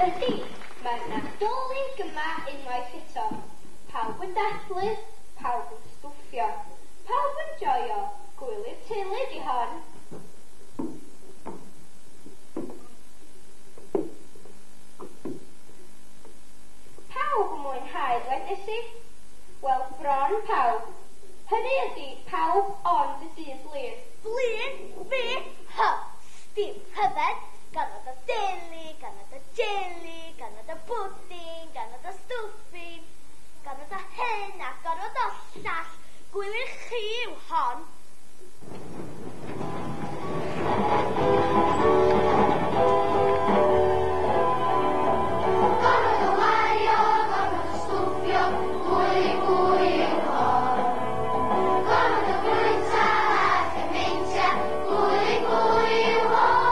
Ydy, mae'r Nadolig yma unwaith eto. Pawb yn dathlu, pawb yn stwffio, pawb yn joio, gwyl i'r teulu di hon. Pawb yn mwynhau, dwedes i? Wel, bron pawb. Hynny ydy, pawb ond y dyn blin. Blin? Fi? Hy, sdim rhyfedd. Gormod o deli, gormod o jeli, gormod o bwdin, gormod o stwffin, gormod o hyn a gormod o llall. Gwyl i chi yw hon. Gormod o wario, gormod o stwffio, gwyl i bwy yw hon. Gormod o fwyta a chymeintia, gwyl i bwy yw hon.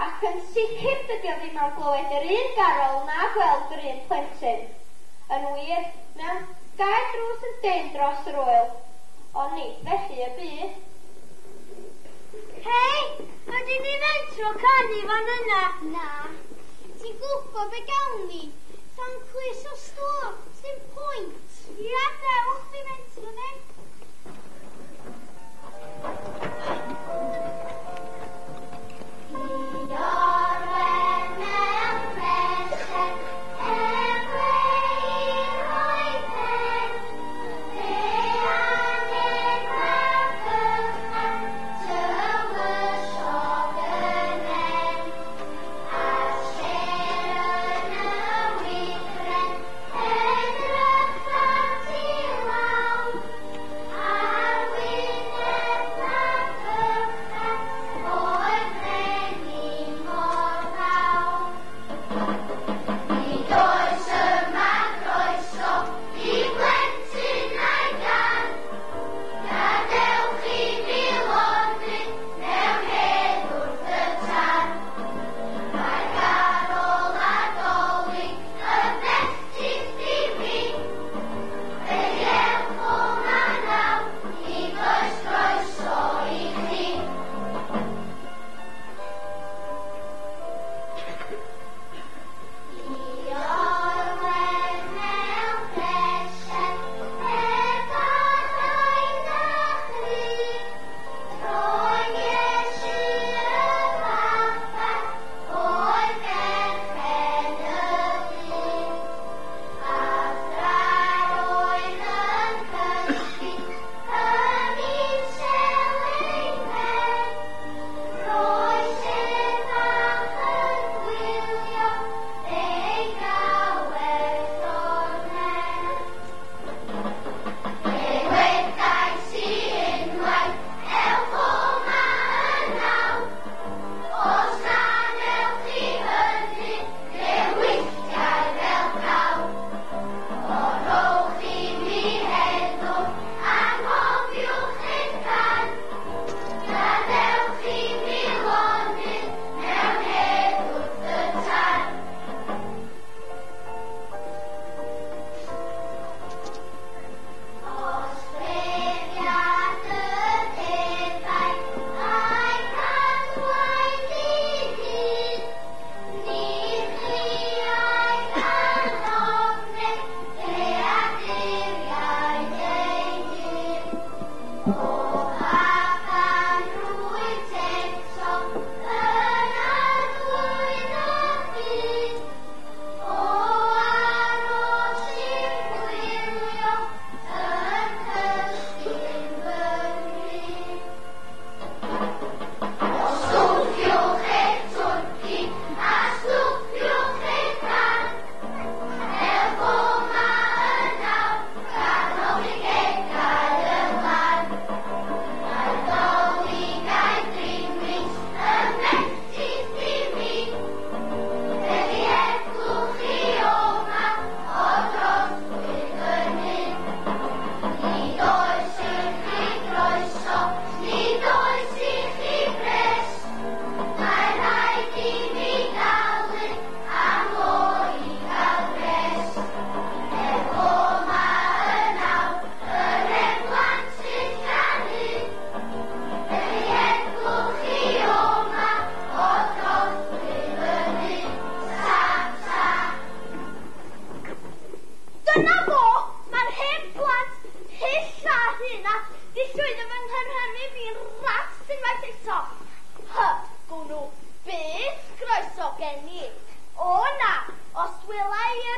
Ac yn sicr dydy o ddim am glywed yr un garol na gweld yr un plentyn. Yn wir, mewn gau drws yn dyn dros yr oel. Ond nid felly y bu. Hei, ydyn ni fentro canu fan yna? Na, ti'n gwybod be gawn ni? Sa'n cwys o stôr, sy'n pwynt. Ia, dewch fi fentro ni.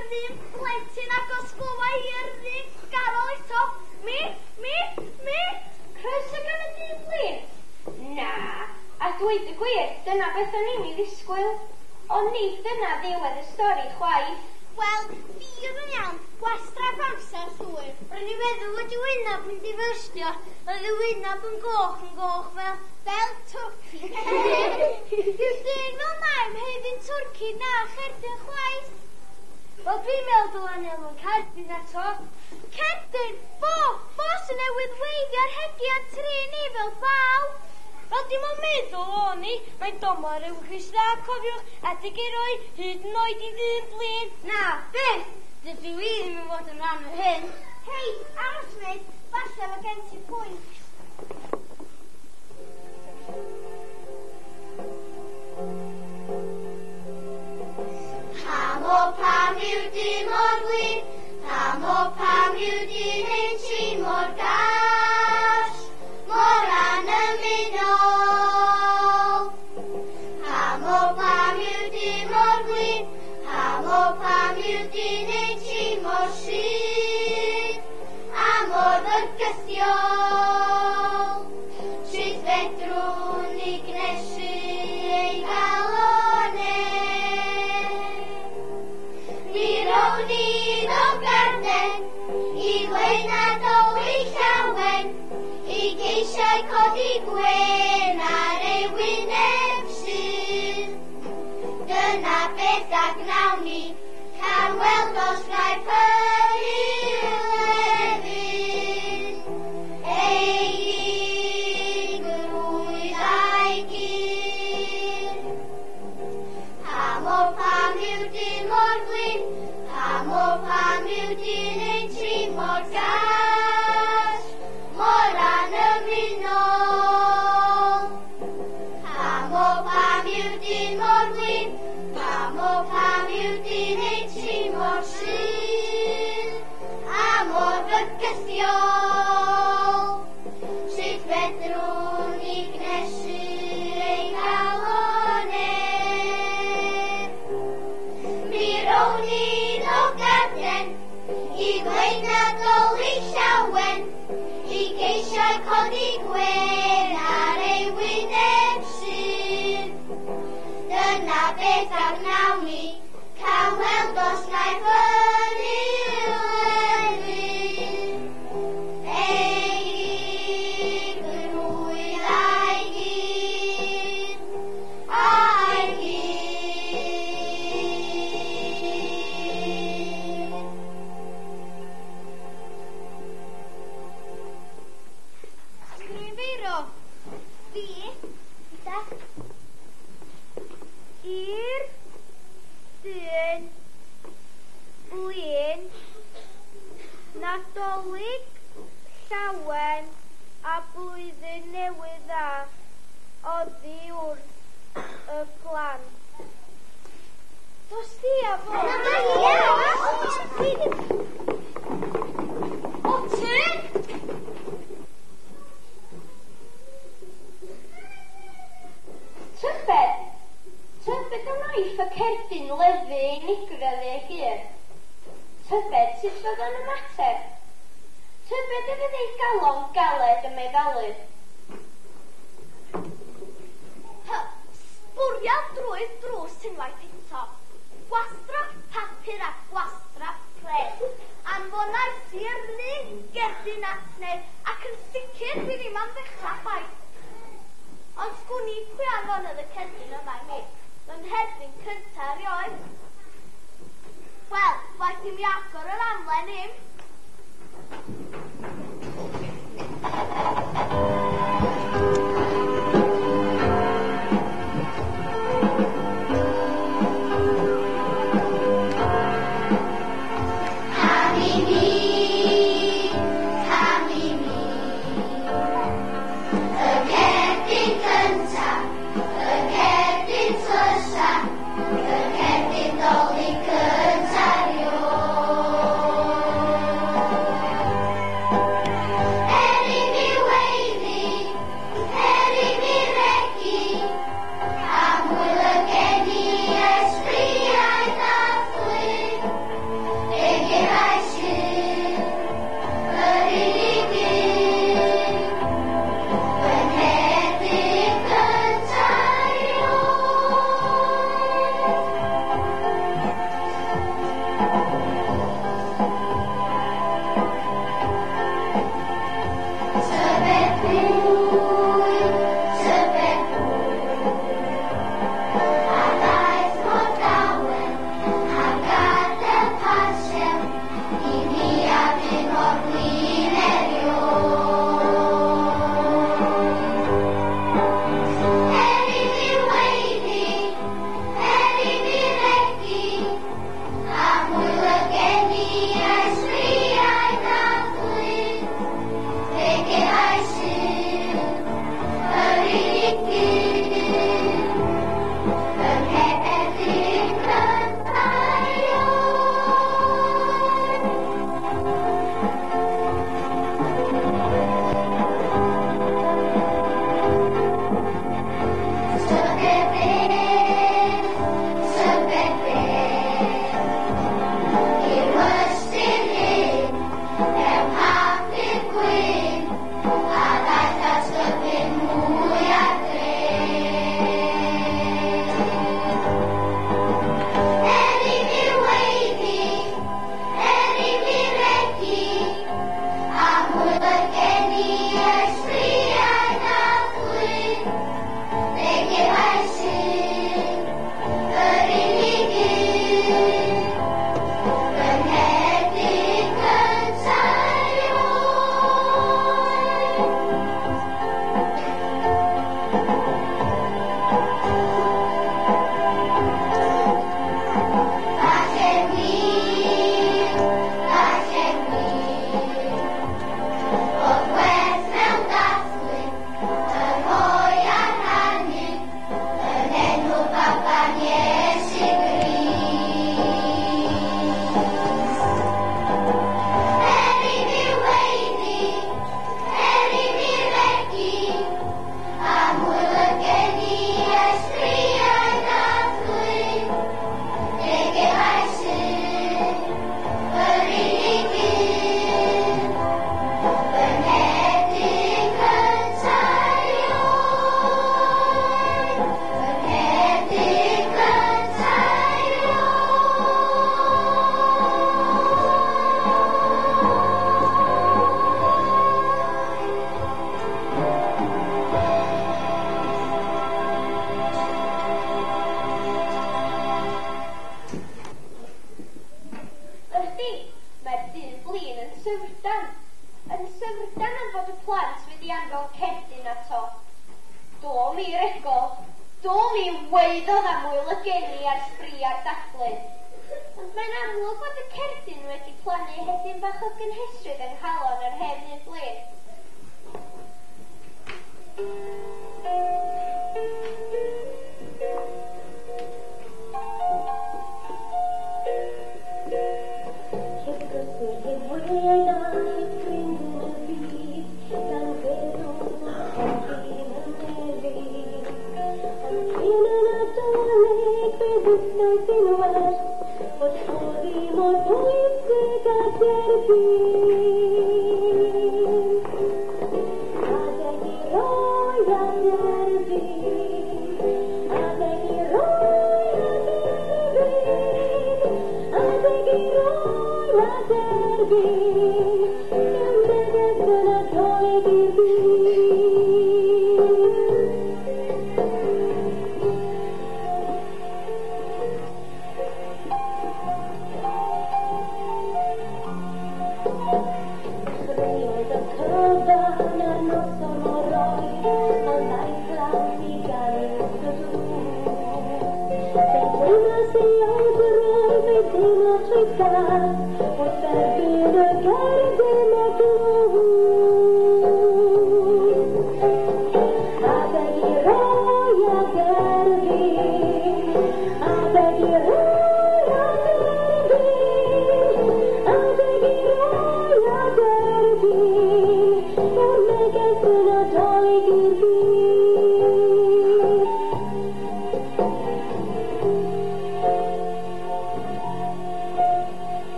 yr un plentyn ac os glywa i yr un garol eto, mi, mi, mi! Croeso gan y dyn blin? Na, a dweud y gwir, dyna beth o'n i'n ei ddisgwyl. Ond nid dyna ddiwedd y stori chwaith. Wel, fi oedd yn iawn, gwastraff amser llwyr. Ro'n i'n meddwl fod y wyneb mynd i fyrstio, oedd y wyneb yn goch yn goch fel, fel twrci. Dyw dyn fel na'n haeddu twrci na cherdyn chwaith. Wel, dwi'n meddwl dyla ni anfon cerdyn ato. Cerdyn? Fo! Fo sy'n newydd weiddi ar hegi a'n trin ni fel baw. Wel, dim ond meddwl o'n i. Mae'n domor yw chwys dda, cofiwch, adeg ei roi hyd yn oed i ddyn blin. Na, byth! Dydw i ddim yn fod yn rhan o hyn. Hei, aros munud, falle mae gen ti pwynt. Pam o pam yw di mor flin? Pam o pam yw di ein ti mor gall? Mor anymunol. Pam o pam yw di mor flin? Pam o pam yw di ein ti mor syth? A mor fygythiol. Sut fedrwn ni gnesu ei galon e? Mi rown ni iddo garden, i ddweud Nadolig llawen, i geisio codi gwên ar ei wyneb sydd. Dyna beth a gnawn ni, can weld os wnaiff hynny lefydd. Ei digrwydd a'i gyr. Pam o pam yw di mor flin? Pam o pam yw di ein ti mor gas? Mor anymunol. Pam o pam yw di mor flin? Pam o pam yw di ein ti mor syth? A mor fygythiol. Sut fedrwn ni gnesu ei galon e? Mi rown ni iddo garden, i ddweud Nadolig llawen, i geisio codi gwên ar ei wyneb sydd. Dyna beth a wnawn ni, cawn weld os wnaiff hynny lefydd. Ei digrwydd a'i gyr, a'i gyr. Sgrin feiro. Fi, da. I'r dyn blin Nadolig llawen a blwyddyn newydd dda oddi wrth y plant. Dos di a fo. O ti? Tybed, tybed a wnaiff y cerdyn lefu ei nigredd ei hun. Tybed sut fydd o'n ymateb. Tybed y fydd ei galon galed yn meddalu. Hy, sbwriel drwy'r drws unwaith eto. Gwastraff papur a gwastraff pren. Anfonais i'r un gerdyn at neb ac yn sicr dwi ddim am ddechrau chwaith. Ond sgwn i pwy anfonodd y cerdyn yma i mi. Fy ngherdyn cynta erioed. Wel, waeth i mi agor yr amlen im. Pam i mi, pam i mi, y cerdyn cynta, y cerdyn tlysa, y cerdyn Dolig cynta erioed. syfrdan. Yn syfrdan am fod y plant wedi anfon cerdyn ato. Do mi rego, do mi weiddodd am wyl y geni a'r sbri a'r dathlu. Ond mae'n amlwg fod y cerdyn wedi plannu hedyn bach o gynhesrwydd yng nghalon yr hen ddyn blin. Heb gysur, heb weddau, ffrind yn y byd, gan feddwl am ddyn yn nefyd. Ond cyn y Nadolig fe ddysgais un wers, fod rhoddi mor bwysig â derbyn.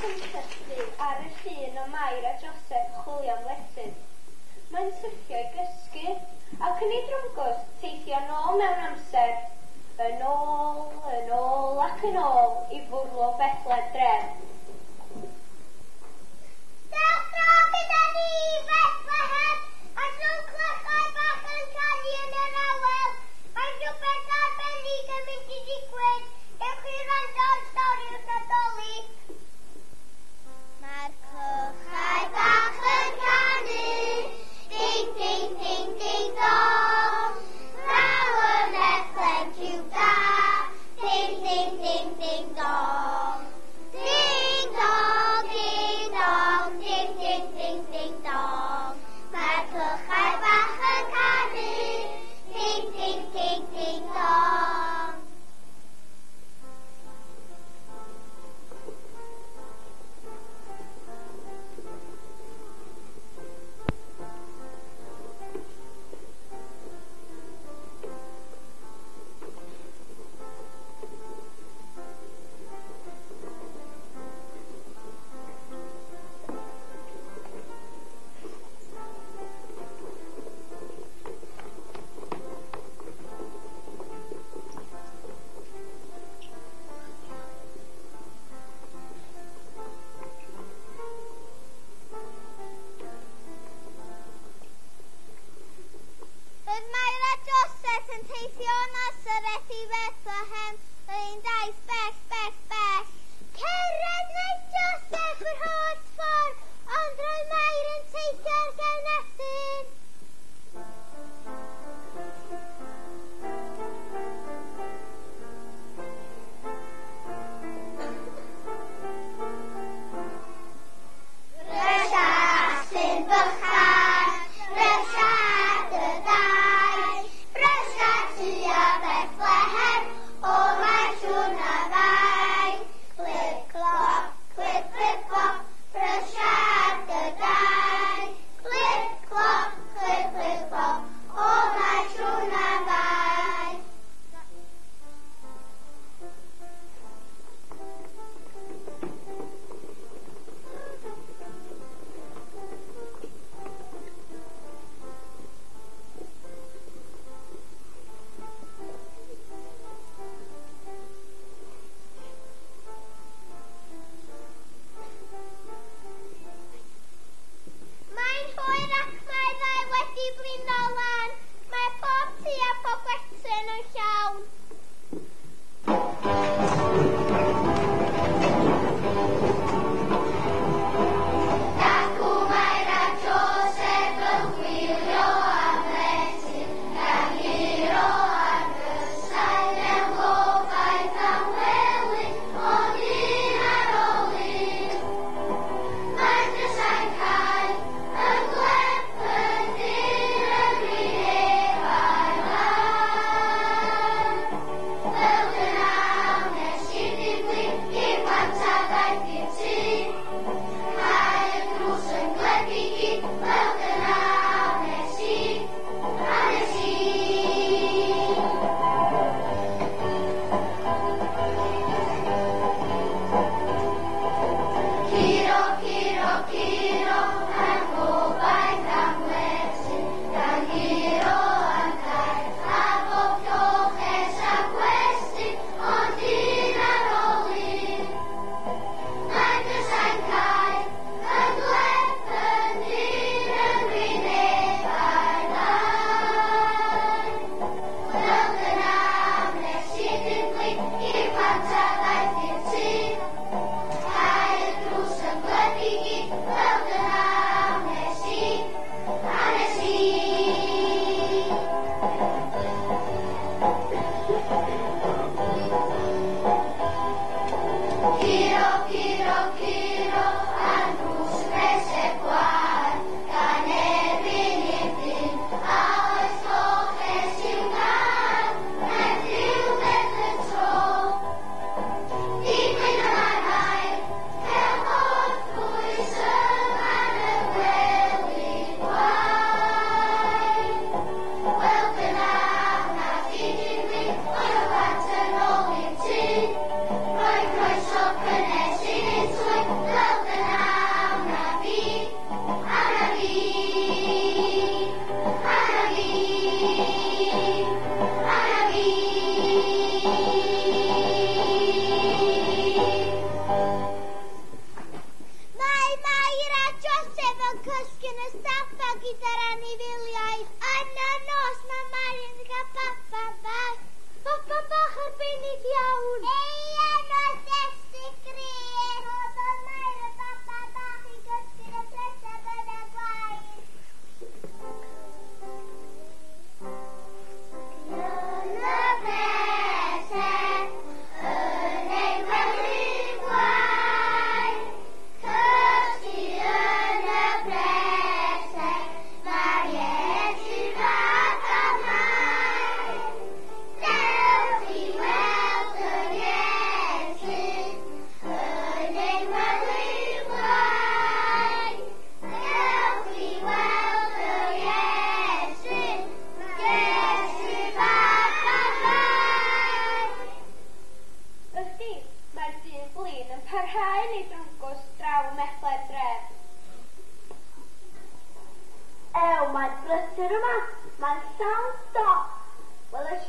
yn syrthu ar y llun o Mair a Joseph chwilio am letydd. Mae'n syrthio i gysgu, ac yn ei drwmgwrs teithio nôl mewn amser, yn ôl, yn ôl ac yn ôl i fwrlw Bethlem dref. Dewch draw gyda ni i Bethlehem, a rhwng clychau bach yn canu yn yr awel. Mae rhywbeth arbennig yn mynd i ddigwydd. Dewch i wrando ar stori wrth Nadolig. Mae'r clychau bach yn canu, ding, ding, ding, ding, dong. Draw yn Bethlehem Juda, ding, ding, ding, ding, dong. Ding, dong, ding, dong, ding, ding, ding, ding, dong. Mae'r clychau bach yn canu, ding, ding, ding, ding, dong. Roedd Mair a Joseph yn teithio o Nazareth i Bethlehem yr un daith bell, bell, bell. Cerdded wnaeth Joseph yr holl ffordd, ond roedd Mair yn teithio ar gefn asyn. Brysia sy'n bychan, brysia dy dau, brysia tua Bethlehem, o mae'r siŵr na ddau. Clip clop, clip clip clop, brysia dy dau. Clip clop, clip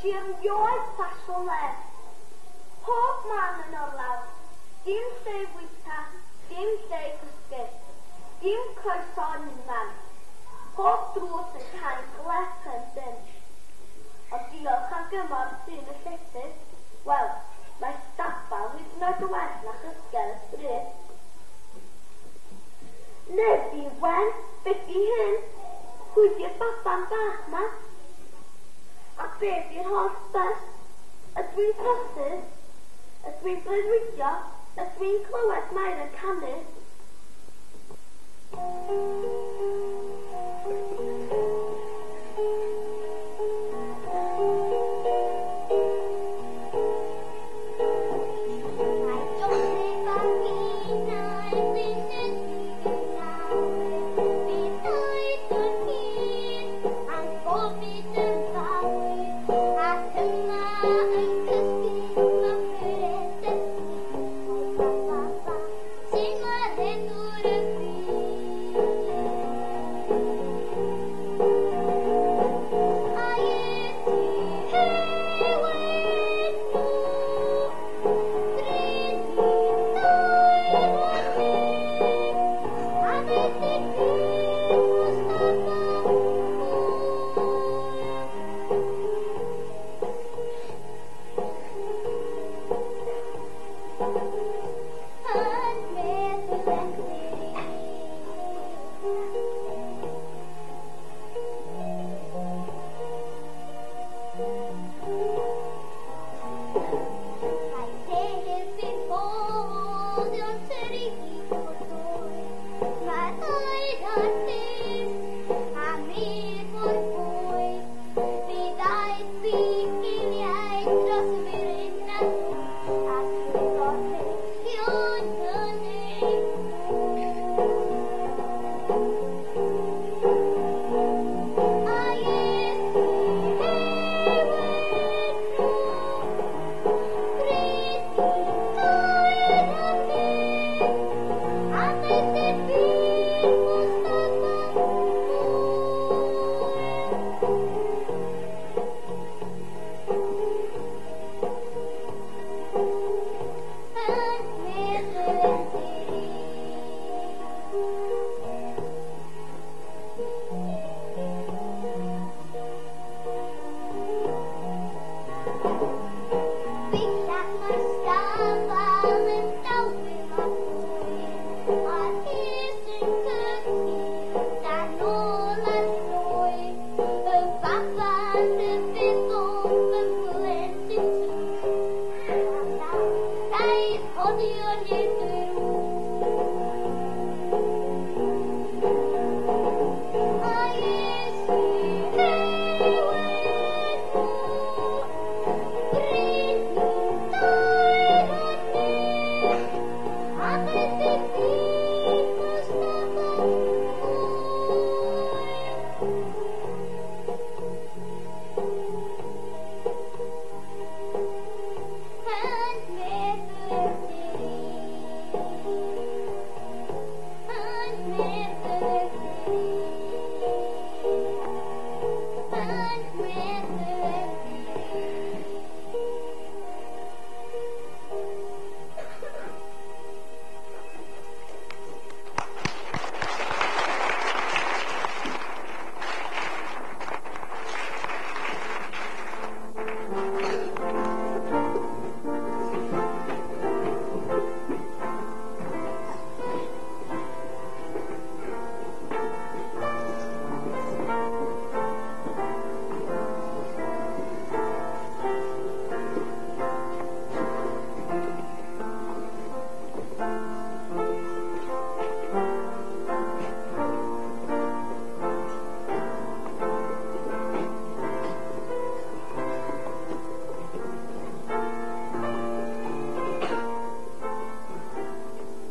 Weles i erioed fath o le. Pob man yn orlawn. Dim lle i fwyta, dim lle i gysgu. Dim croeso yn unman. Pob drws yn cau'n glep yn dynn. Ond diolch am gymorth dyn y llety, wel, mae stabal hyd yn oed yn well na chysgu ar y stryd. Nefi Wen, be di hyn? Pwy di'r baban bach ma? A be di'r holl fuss? Ydw i'n drysu? Ydw i'n breuddwydio? Ydw i'n clywed Mair yn canu? Mae Joseph a finnau yn llyncu Bydd oed yn hir a gofid yn fawr Ac yma yn cysgu mae pres Ba ba ba sy'n maredwr y byd A Iesu hewen nhw Mae tebyg bod yn tri Mae oed ar byth a mur mor bwyd. Mi ddaeth bugeiliaid dros y furin a dwy a gorchuddion yn ei A Iesu hewen nhw, A daeth i'r byd Mustafa Yn meddwl Bellach mae'r stafell yn dawel a hwyr, a'r hys yn cysgu dan ôl ar llwy. Y baban rhyfeddol yn blentyn tlws, a llaw rhaid rhoddion i Dduw. A Iesu hewen nhw, A daeth i'r byd Mustafa Yn meddwl Yn meddwl Yn meddwl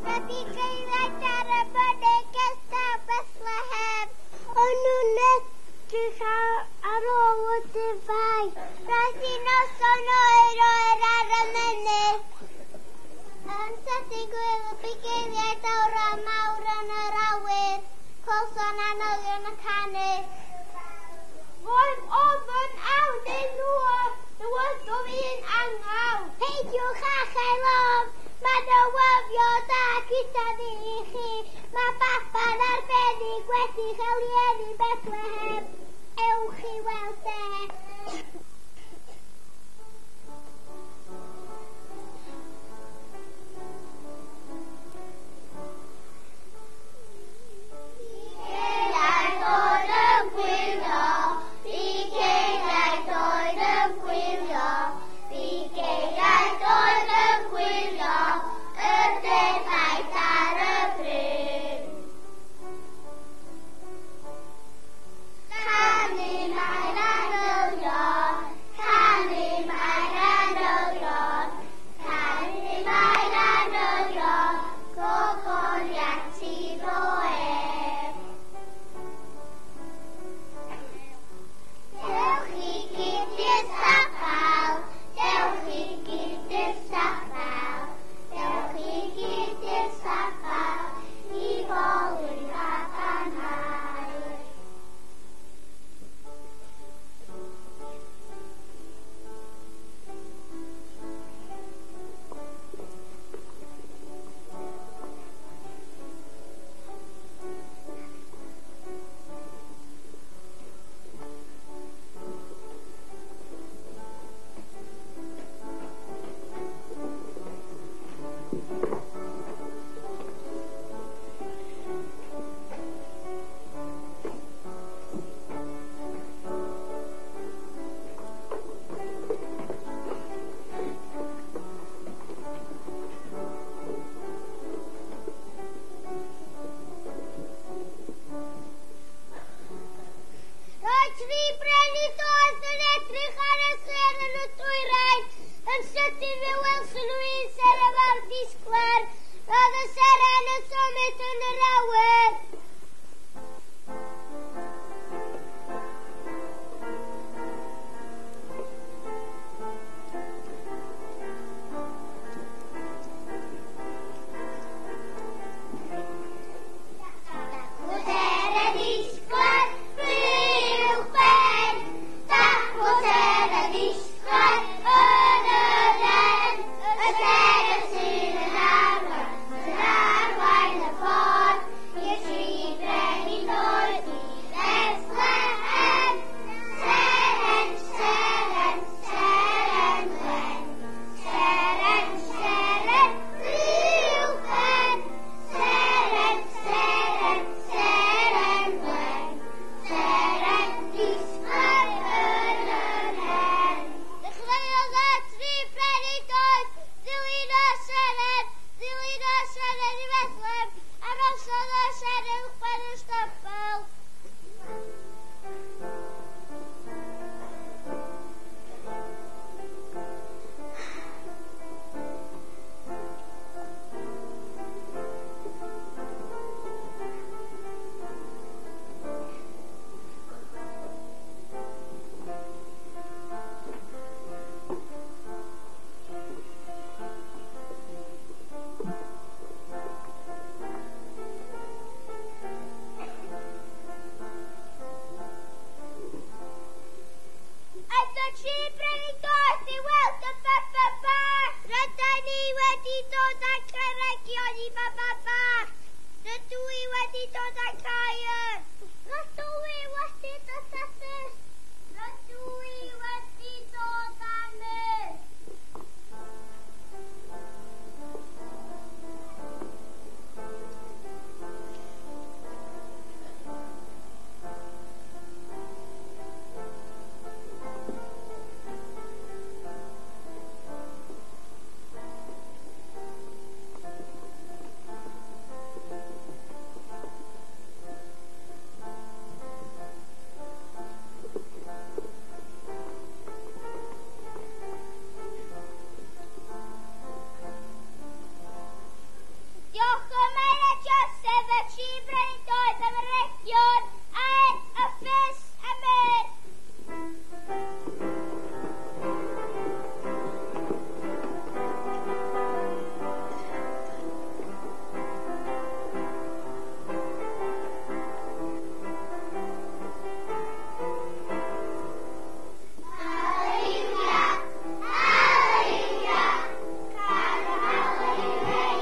Mae bugeiliaid ar y mynydd gerllaw Bethlehem. O'n nhw'n edrych ar ôl y defaid. Roedd hi'n noson oer oer ar y mynydd. Yn sydyn gweld y bugeiliaid awra mawr yn yr awyr. Clywson anolion yn canu. Roedd ofn arnyn nhw. Rydw i wedi dod â gair. Rydw i wedi dod â thus. Rydw i wedi dod â myrrh. Diolch yn Mair a Joseph y tri brenin doeth am yr anrhegion, aur, y ffys a myrrh. Hallelujah, hallelujah, hallelujah, hallelujah,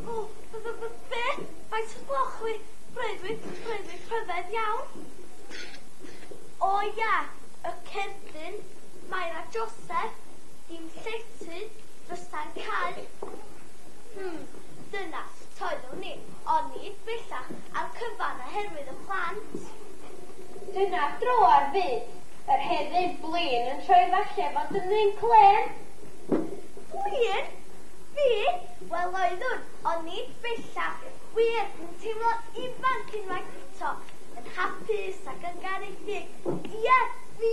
O, be? Faint o'r gloch wi? Breuddwyd, breuddwyd rhyfedd iawn. O ia, y cerdyn, Mair a Joseph, dim llety, drysa'n cau. Dyna sut oeddwn i, ond nid bellach, a'r cyfan oherwydd y plant. Dyna dro ar fyd, yr hen blin yn troi falle fod yn ddyn clên. Blin? Fi? Wel oeddwn, ond nid bellach. Wir, dwi'n teimlo ifanc unwaith eto, yn hapus ac yn garedig. Ie, fi